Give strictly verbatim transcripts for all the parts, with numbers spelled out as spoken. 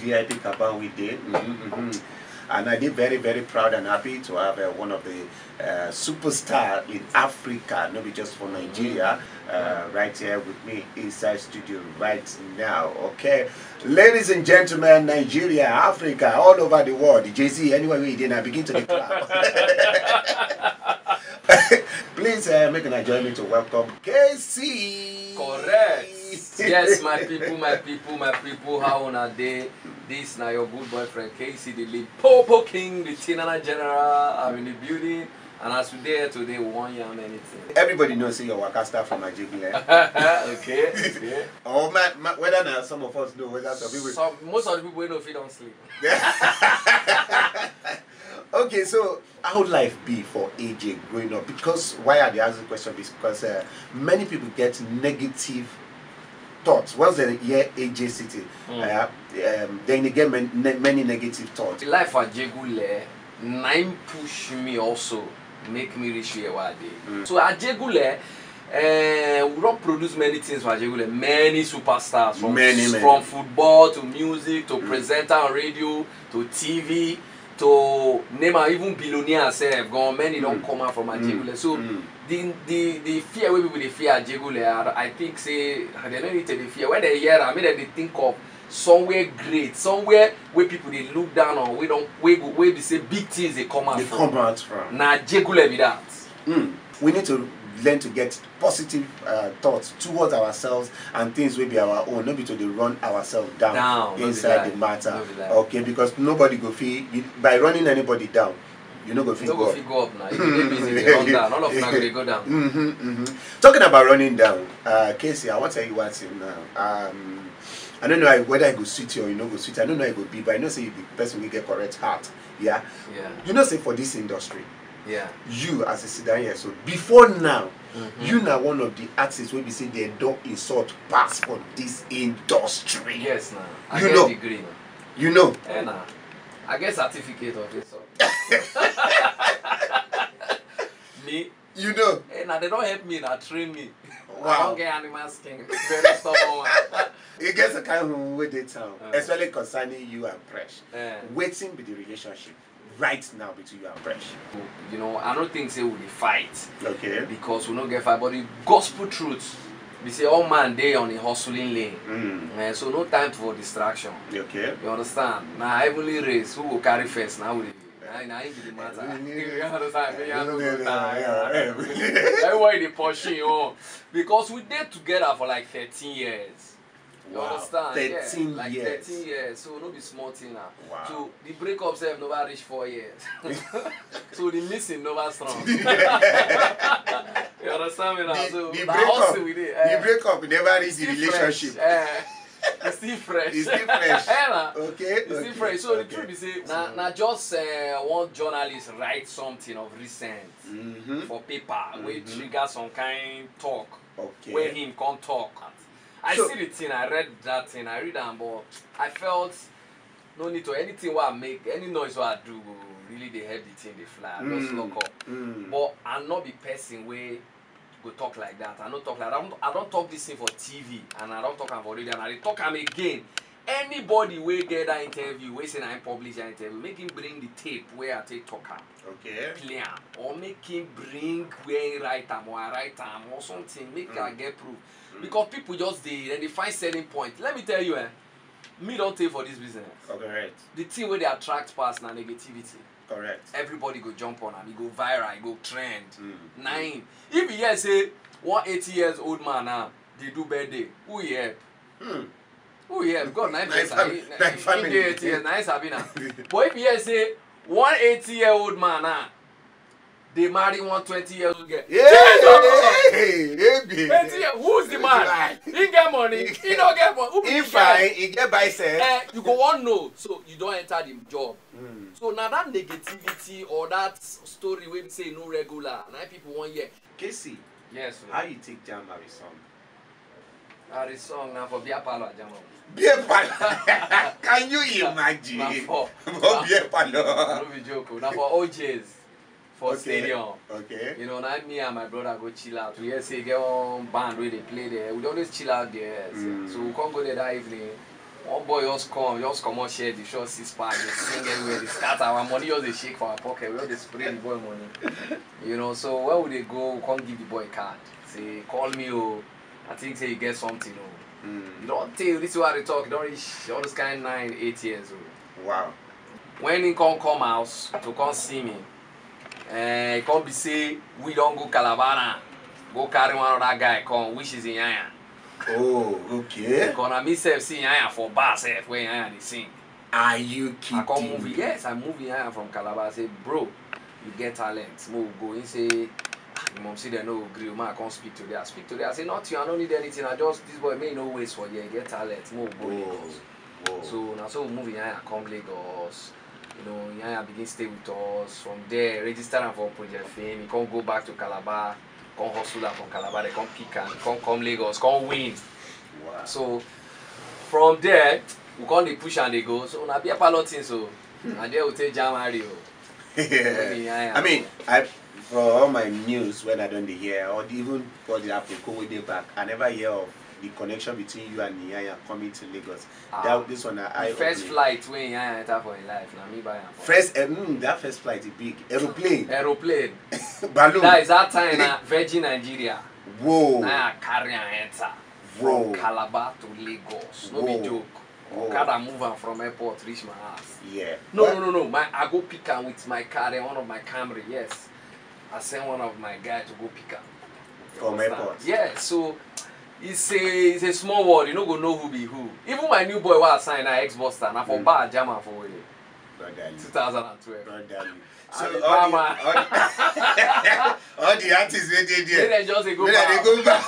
V I P cabin we dey. Mm-hmm, mm-hmm. And I dey very, very proud and happy to have uh, one of the uh, superstar in Africa, not be just for Nigeria, uh, right here with me inside studio right now. Okay, ladies and gentlemen, Nigeria, Africa, all over the world. Jay Z, anywhere we dey, I begin to dey clap. Please uh, make una join me to welcome K C. Correct. Yes, my people, my people, my people, how una dey? This na your good boyfriend K C, the Limpopo King, the Tinana General. I'm in the building, and as we dey here today, we wan yarn anything. Everybody knows say your waka start from Ajegunle. Okay, okay. Or my, my, whether na some of us know, whether some people. Some, most of the people wey no fit don sleep. Okay, so how life be for A J growing up? Because why I dey ask the question is because uh, many people get negative thoughts once they hear A J City. Uh, um, then they get man, ne- many negative thoughts. The life for Ajegunle na im push me also make me reach here where I dey. So Ajegunle, eh, we don produce many things for Ajegunle, many superstars from Many, many. From football to music to presenter on radio to T V to name am, even billionaire sef gan, many don come out from Ajegunle. So the the the fear wey people dey fear Ajegunle, I, I think say dem no need to dey fear. When dem hear am, make dem dey think of somewhere great, somewhere wey people dey look down on, wey don wey go wey be say big things dey come out They from. Come out from. Na Ajegunle be that. Mm. We need to learn to get positive uh, thoughts towards ourselves and things will be our own, not be to dey run ourselves down, Down, no be inside lie. The matter. No be lie. Okay, because nobody go feel you, by running anybody down, you no go You feel no go go up. Fit go up now. If you dey busy, dey run down. All of una go dey go down. Mm-hmm, mm-hmm. Talking about running down, uh, Casey, I want to tell you one thing now. Um, I don't know whether it go suit you or you no go suit you. I don't know how it go be, but I know say you be person wey get correct heart. Yeah. Yeah. You know say for this industry, Yeah. You as a sit down here, so before now, you na one of the artists wey be say dem don insult pass for this industry. Yes, na. I You get know. Degree na. You know. Eh, na. I get certificate of this one. Me. You know. Eh, na, they don help me na, train me. I Wow. Don get animal skin. Very stubborn one. E get some kind of wey dey town, Uh. Especially concerning you and Presh. Eh. Wetin be the relationship right now between you and Presh? You know, I don't think say we dey fight. Okay. Because we no get fight, but the gospel truth be say all man dey on a hustling lane. Mm. Eh, so no time for distraction. Okay. You understand? Na heavenly race, who go carry first? Na we dey. Na na im be the matter. You understand? Me, I no go die. Everybody dey pursue him own because we dey together for like thirteen years. You Wow. Understand? Yeah, Thirteen like years. Thirteen years, so no be small thing now. Wow. So the breakup sef never reach four years. So the missing never strong. You understand me now? The, So the na breakup, hustle we dey. the Eh, breakup never reach the still relationship. Fresh. Eh, it's still fresh. It's still fresh. Eh, na. Okay. It's still Okay, fresh. So the okay. Truth be say, na na just uh, one journalist write something of recent Mm-hmm. for paper wey Mm-hmm. Trigger some kind talk Okay. Wey him come talk. I So- See the thing, I read that thing, I read am, but I felt no need to anything wey I make, any noise wey I do go really dey help the thing dey fly. I just Mm, lock up. mm. But I no be person wey go talk like that. I no talk like that. I don, I don talk this thing for T V and I don talk am for radio and I dey talk am again. Anybody wey get that interview, wey say na him publish that interview, make him bring the tape wey I take talk am. Okay. Play am or make him bring where he write am or I write am or something, make I Mm. Get proof. Mm. Because people just dey dem dey find selling point. Let me tell you, eh, me don tey for this business. Okay, right. The thing wey dey attract pass na negativity. Correct. Everybody go jump on am, e go viral, e go trend. Mm. Na him. If you hear say one eighty years old man now dey do birthday, who he help? Hmm. Who he help? God na him Na him person. fam- He- na him he family. Dey eighty years, na him sabi na. But if you hear say one eighty year old man now dey marry one twenty year old girl, Yeah. Hey, hey, hey. Eighty year, who's the man? Right. He get money, he no get money. Who be He the guy? Fine, he get bicep. Eh, you go wan know, so you don enter the job. Mm. So na that negativity or that story wey be say e no regular, na people wan hear. Casey, Yes. How You take jam Harry song? Harry song na for beer parlor I jam am. Beer parlor. Can you imagine? Na for- For beer parlor. No be joke o. Na for O J's for Okay. Stadium. Okay. You know, na me and my brother go chill out. We hear say e get one band wey dey play there. We dey always chill out there. So, Mm. so we come go there that evening. One boy just come, just comot shirt, dey show six pack, dey sing everywhere, dey scatter our money, just dey shake for our pocket, we just dey spray the boy money. You know, so when we dey go, we come give the boy card. Say, "Call me o. I think say you get something o." You don tell this one dey talk, you don reach all those kind nine, eight years o. Wow. When he come come house to come see me, eh, e come be say we don go Calabar na, go carry one other guy come, which is Inyanya. Oh, okay. Because na me sef see Inyanya for bar sef, wey Inyanya dey sing. Are you I come move kidding? Yes, I move Inyanya from Calabar. I say, "Bro, you get talent, make we go." He say, "Ah, the mom say dem no go gree, make I come speak to them." I speak to them. I say, "Nothing, I no need anything. I just, this boy, make e no waste for here. He get talent, make we go Whoa. Lagos." Whoa. So na so we move Inyanya come Lagos. You know, Inyanya begin stay with us. From there, register am for Project Fame. He come go back to Calabar, come hustle am from Calabar, dem come pick am, come come Lagos, come win. Wow. So from there, we come dey push and dey go. So na beer parlor thing so. And there we take jam Harry o. Yeah. I mean, I for all my news when I don't dey hear, or even for the Aproko wey dey back, I never hear of the connection between you and Inyanya coming to Lagos. Ah, That this one, the I first flight wey Inyanya enter for him life, na me buy am for. First, uh, mm, that first flight is big. Aeroplane, Aeroplane. Balloon. That is that time na Virgin Nigeria. Whoa. Na I carry am enter Whoa. From Calabar to Lagos. No Whoa. Be joke. Whoa. Okada move am from airport reach my house. Yeah. No, What? No, no, no. My, I go pick am with my car, eh, one of my Camry. Yes, I send one of my guy to go pick am. You From understand? Airport. Yeah, so it's a it's a small world. You no go know who be who. Even my new boy wey I sign na ex Buster, na for Mm. bar jam am for Owerri, Brotherly. two thousand and twelve. Brotherly. So So all the, bar all, the, all the artists wey dey Make there, dem just dey go make dem bar. Dey go back.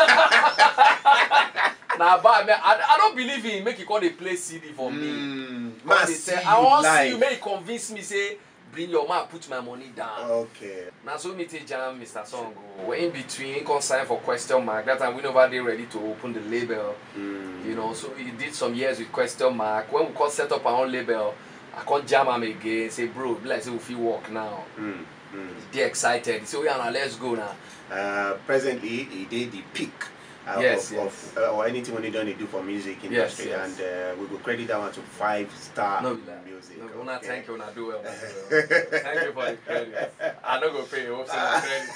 Na bar, man. I, I don't believe him. Make he come dey play C D for me. Mm, Come man, dey see tell, you I wan see live. You. Make he convince me say bring your man, put my money down. Okay. Na so me take jam Mister Song o. Well, in between, he come sign for Question Mark. That time we never dey ready to open the label. Mm. You know, so he did some years with Question Mark. When we come set up our own label, I come jam am again. Say, "Bro, be like say we fit work now." Mm. Mm. He dey excited. He say, "Oh yeah, now let's go now." Uh, presently, he dey the peak. Uh, Yes, of, yes. Of, uh, or anything wey he don dey do for music Yes, industry, yes. And uh, we go credit that one to Five Star No be lie. Music. No, una Okay. Thank you, una do well. Una do well. Thank you for the credit. I no go pay. Hope say na credit.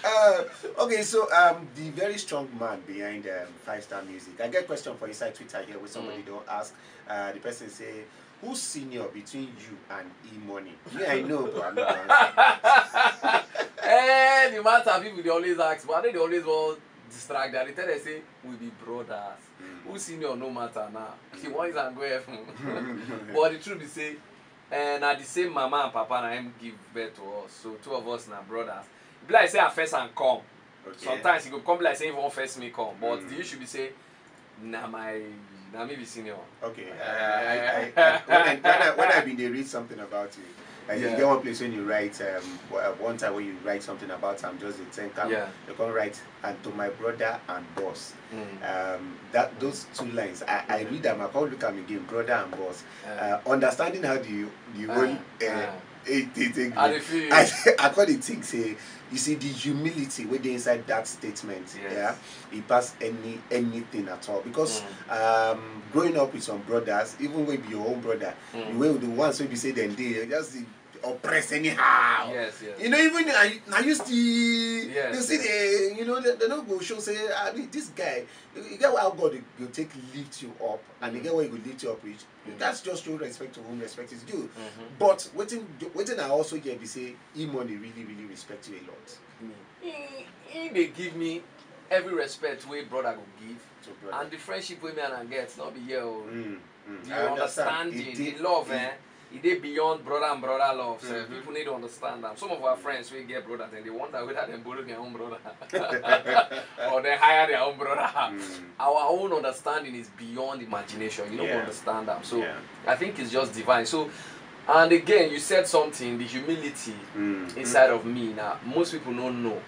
Uh, okay, so um, the very strong man behind um, Five Star Music. I get question for inside Twitter here where somebody Mm. Don't ask. Uh, the person say, "Who's senior between you and E-Money?" Me, I know, but I'm not answering. Eh, the matter people dey always ask, but I know they always want distract. They tell them say we be brothers. Mm. Who senior no matter now. She wants and go heaven. But the truth is say, eh, na the same mama and papa na him give birth to us. So two of us na brothers. Be like say I first and come. Okay. Sometimes e go come be like say he wan first me come, but Mm. The issue be say na my na me be senior. Okay. Uh, I, I, I, when, I, when, I, when I been dey read something about you, like you Yeah. Get one place when you write um, w- uh, one time when you write something about am, just dey thank am. Yeah. You come write, "And to my brother and boss." Mm. Um, that those two lines, I, I read them. I come look am again, "brother and boss." Yeah. Uh, understanding how the the Ah, whole uh, ah. eh, they take I me. dey feel you. I, I call the thing say, you see the humility wey dey inside that statement. Yes. Yeah, e pass any anything at all because Mm. um, growing up with some brothers, even wey be your own brother, Mm. the way the ones wey be say dem dey just dey oppress anyhow. Yes, yes. You know, even na you- na you still Yes, they see yes. the you know they, they no go show say, "Ah, this guy." You get how God go take lift you up, and you get where he go lift you up reach. You Mm. gats just show respect to whom respect is due. Mhm. But wetin wetin I also hear be say E-Money really really respect you a lot. He he dey give me every respect wey brother go give, So, brother. And the friendship wey me and am get no be here o. Mm, mm. The I understand. Understanding, It dey- the love, it- eh, e dey beyond brother and brother love. So Mhm. People need to understand that. Some of our friends wey get brother, dem dey wonder whether dem borrow their own brother or dem hire their own brother. Mm. Our own understanding is beyond imagination. You no go Yeah. Understand am. So Yeah. I think it's just divine. So, and again, you said something, the humility Mm, mm. Inside of me now, most people no know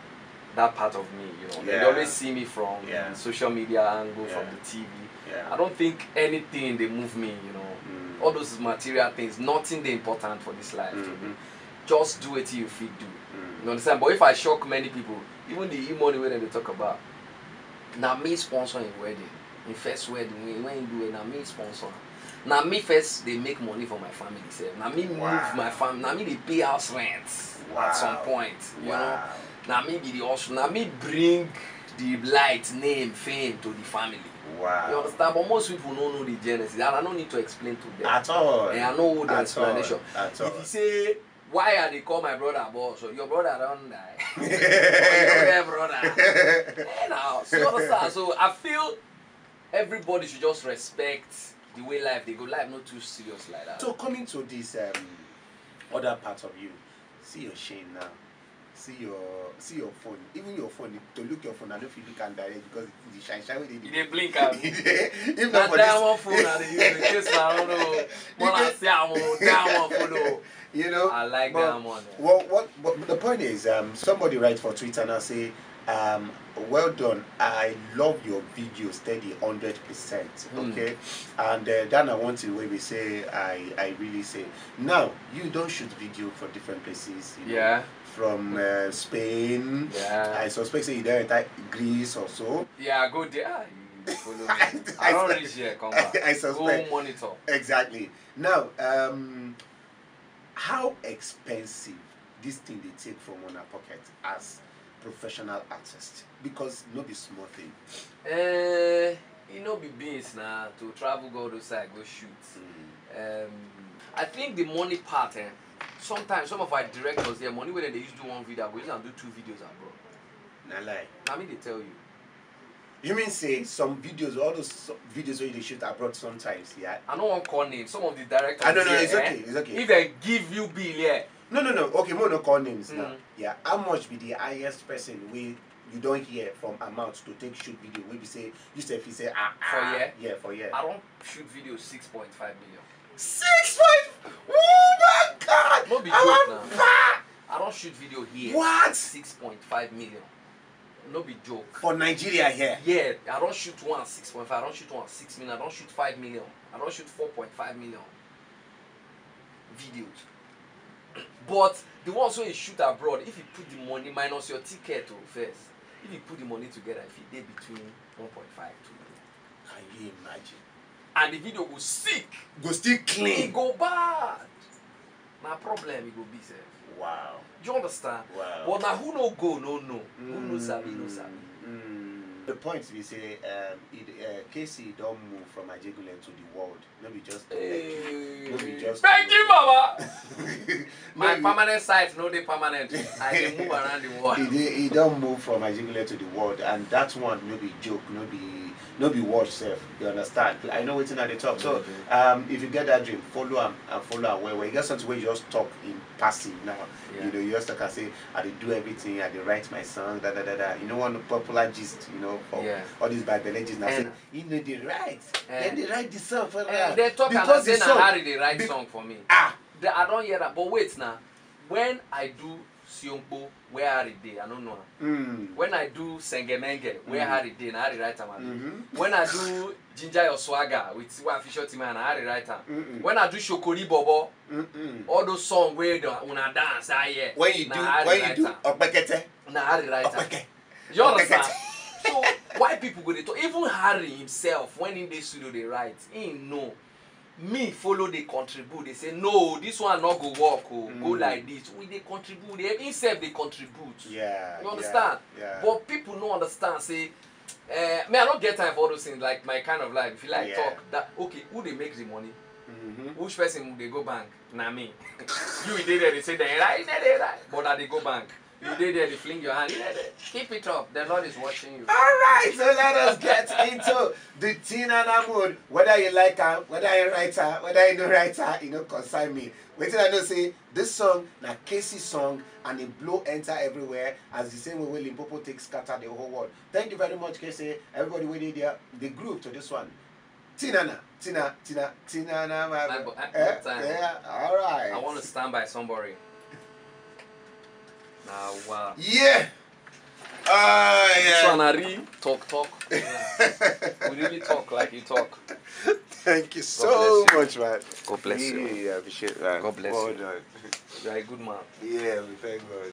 that part of me. You know, they Yeah. Always see me from Yeah. Social media angle, from Yeah. The T V. Yeah. I don't think anything dey move me. You know, Mm. All those material things, nothing dey important for this life to me. Mm-hmm. Just do wetin you fit do. Mm. You understand? But if I shock many people, even the E-Money wey dem dey talk about, na me sponsor him wedding. Im first wedding, when, when im do it, na me sponsor am. Na me first dey make money for my family sef. Na me move Wow. my fam, na me dey pay house rent at some Wow. point. You know, Wow. na me be the hustle. Na me bring the light, name, fame to the family. Wow. You understand? But most people no know the genesis, and I no need to explain to them. At all. And I no owe them At all. explanation. At If all. you say, "Why I dey call my brother boss?" So your brother don die. Your brother. Eh, now, so you understand? So I feel everybody should just respect the way life dey go. Life no too serious like that. So coming to this um, other part of you, see your shame now. See your see your phone. Even your phone, to look your phone, I don't feel look am direct because the shine shine wey dey. You dey blink am. If Na not for this diamond phone I dey use in case I don't know. When I say I'm on diamond phone. Oh. You know, I like but diamond. What what but the point is, um, somebody write for Twitter now say, um, well done. I love your video steady hundred percent. Hmm. Okay, and uh, then I want to where we say I I really say now you don't shoot video for different places. You know, Yeah. from uh, Spain. Yeah. I suspect say you don't enter Greece or so. Yeah, I go there. Ah, you follow me. I, I I don't su- reach here, come I, back. I suspect. Go monitor. Exactly. Now, um, how expensive this thing they take from on a pocket as professional artist? Because no be small thing. Eh, e no be beans na to travel go other side go shoot. Mm. Um, I think the money part, eh, sometimes some of our directors, their money when they use do one video, I go use and do two videos abroad. Na lie. I mean, they tell you. You mean say some videos, all those so- videos where they shoot abroad sometimes, yeah? I don't want call names. Some of the directors. I don't know. There, It's eh, okay. It's okay. If they give you bill, yeah. No, no, no. Okay, more no call names now. Mm. Yeah. How much be the highest person we you don't hear from amount to take shoot video? We be say you say if you say ah, For ah, year? Yeah, for year. I don't shoot video six point five million. Six point. Oh my God! No be I joke want now. Bah! I don't shoot video here. What? Six point five million. No be joke. For Nigeria here. Yeah, I don't shoot one six point five. I don't shoot one six million. I don't shoot five million. I don't shoot four point five million videos. But the ones wey you shoot abroad, if you put the money minus your ticket o first, if you put the money together, if you dey between one point five to Can you imagine? And the video go sick. Go still clean. E go bad. Na problem e go be sef. Wow. Do you understand? Wow. But na who no go no know. Who no sabi no sabi. Mm. The point we say um, it, uh, K C don't move from Ajegunle to the world. No be just to Lekki. No be just Thank you, Baba. My permanent site no dey permanent. I dey move around the world. He, dey, he don't move from Ajegunle to the world, and that one no be joke, no be no be wash self. You understand? I know wetin I dey talk. So um, if you get that dream, follow am and follow am well well. You get something where you just talk in passing now. Yeah. You know, you just talk and say, I dey do everything, I dey write my song, da da da da. You know one popular gist, you know, for Yeah. all these Bible legends now say, And you know they write. Eh. Then they write the song for Eh, us. They talk Because about the say na song Harry dey write be- song for me. Ah, The- I don't hear that. But wait now. When I do Siongbo, where Harry dey, I don't know. Mm. When I do Sengemenge, where Mm. Harry dey, na Harry write am. Abi? Mm-hmm. When I do Ginger Your Swagger with Tiwa Fisher Tima, na Harry write am. Mm-mm. When I do Shokori Bobo, Mm-mm. all those songs where the una dance, I hear. When you na do, Harry when you write do am. Opekete, Na Harry write am. Opeke. You understand? So why people go dey talk? Even Harry himself, when in the studio they write, he know. Me follow they contribute. They say no, this one not go work. Oh, go Mm. like this. We they contribute. They himself they contribute. Yeah, You yeah, understand? yeah. But people no understand. Say, uh, me I don't get time for all those things. Like my kind of life. If you like Yeah. talk, that okay. Who they make the money? Mm-hmm. Which person they go bank? Na me. You dey there, they say they right, they right, but I dey go bank. You dey there, they fling your hand. You dey there. Keep it up. The Lord is watching you. All right, so let us get into the Tina Namud. Whether you like her, whether you write her, whether you don't write her, you know, concern me. Waiting, I know say this song na K C song and it blow enter everywhere as the same way wey Limpopo take scatter the whole world. Thank you very much, K C. Everybody waiting there, the groove to this one. Tina na, Tina, Tina, Tina na, my I go- I eh? got time. Yeah, all right. I want to stand by somebody. Now, wow. Yeah. Ah, This yeah. one, I really talk, talk. Yeah. We really talk like you talk. Thank you so bless you. much, man. God bless you. Really appreciate that. God bless Well you. done. You are a good man. Yeah, we thank God.